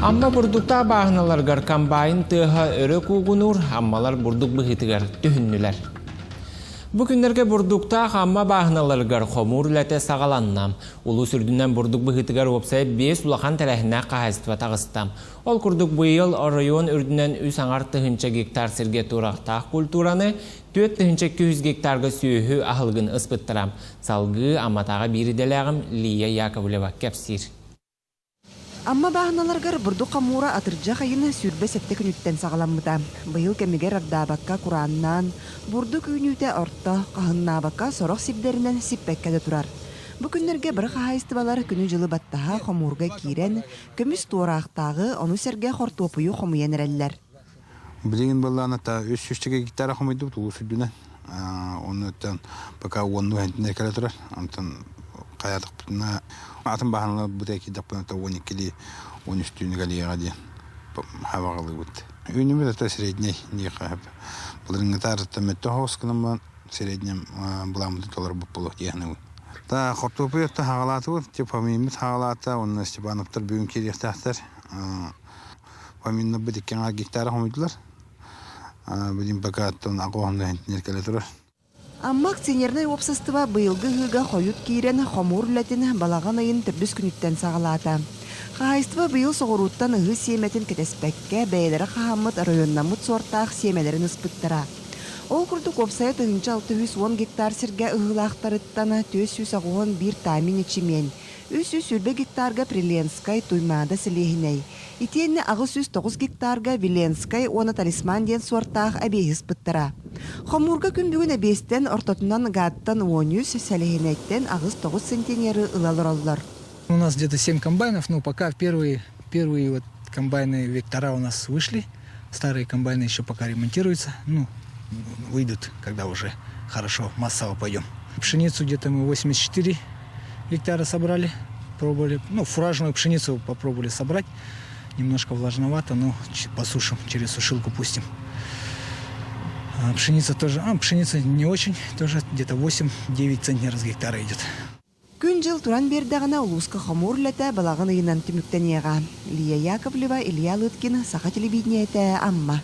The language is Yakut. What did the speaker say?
Амма бурдуктаах бааһыналарыгар комбайн тыаһа өрө куугунуур, аммалар бурдук быһыытыгар түһүннүлэр. Бу күннэргэ бурдуктаах Амма бааһыналарыгар хомуур үлэтэ саҕаланна. Улуус үрдүнэн бурдук быһыытыгар уопсайа биэс улахан тэрээһиннээх хаһаайыстыба таҕыста. Ол курдук быйыл оройуон үрдүнэн үс аҥар тыһыынча гектар сиргэ туорахтаах культураны, 4200 гектарга сүөһү аһылыгын ыспыттара. Салгыы Амматааҕы биир идэлээҕим Лия Яковлева кэпсиир. Амма бааһыналарыгар бурдук хомуура атырдьах ыйын 27 күнүттэн саҕаламмыта. Быйыл кэмигэр ардаабакка курааннаан, бурдук үүнүүтэ орто, хаһыҥнаабакка сорох сирдэринэн сиппэккэ да турар. Бу күннэргэ бары хаһаайыстыбалар күнү-дьылы баттаһа хомуурга киирэн, көмүс туораахтааҕы, ону сэргэ хортуоппуйу хомуйан эрэллэр. Билигин былаана 300 гектара хомуйдубут улуус үрдүнэн. Оннуттан пока уонну хэнтинер кэлэ турар. Онтон хайаатахпытына атын баһаналар бу киирдэхпинэ 12-ли 13-түүнү кэлиэҕэ диэн хабаҕалыыбыт. Үүнүбүт это средний диэххэ Былырыҥҥытаарыттан мөттө хоҕус гынан среднем былааммытын толорбут буолуох диэхинэбин. Та хортуопуйаттан хаҕалаатыбыт, типа Фомиммит хаҕалаата, уонна Степановтар бүгүн киириэхтээхтэр. Фоминнарбыт икки аҥаар гектара хомуйдулар. Билин пока оттон акоһунна хэнтинер кэлэ турар. Амма акционернай уопсастыба быйылгы ыһыыга хойут киирэн, хомуур үлэтин балаҕан ыйын төрдүс күнүттэн саҕалаата. Хаһаайыстыба быйыл соҕурууттан ыһыы сиэмэтин кэтэспэккэ, бэйэлэрэ хаһааммыт оройуоннаммыт суортаах сиэмэлэрин ыспыттара. Ол курдук уопсайа 1610 гектар сиргэ ыһыылаахтарыттан 481 тамин ячмень, 320 гектарга Приленскай, Туймаада сэлиэһинэй, итиэннэ 809 гектарга Виленскай уонна Талисман диэн суортаах эбиэһи ыспыттара. Хомуурга күн бүгүн эбиэстэн ортотунан гааттан 13, сэлиэһинэйтэн 8-9 центнеры ыла олороллор. У нас где-то 7 комбайнов, но пока первые, первые вот комбайны Вектора у нас вышли. Старые комбайны еще пока ремонтируются. Ну, выйдут, когда уже хорошо массово пойдем. Пшеницу где-то мы 84 гектара собрали, пробовали. Ну, фуражную пшеницу попробовали собрать. Немножко влажновато, но посушим, через сушилку пустим. А пшеница тоже, а, пшеница не очень, тоже где-то 8-9 центнеров с гектара идет. Күн-дьыл туран биэрдэҕинэ улууска хомуур үлэтэ балаҕан ыйынан түмүктэниэҕэ. Лия Яковлева, Илья Лыткин, Саха телевидениетэ, Амма.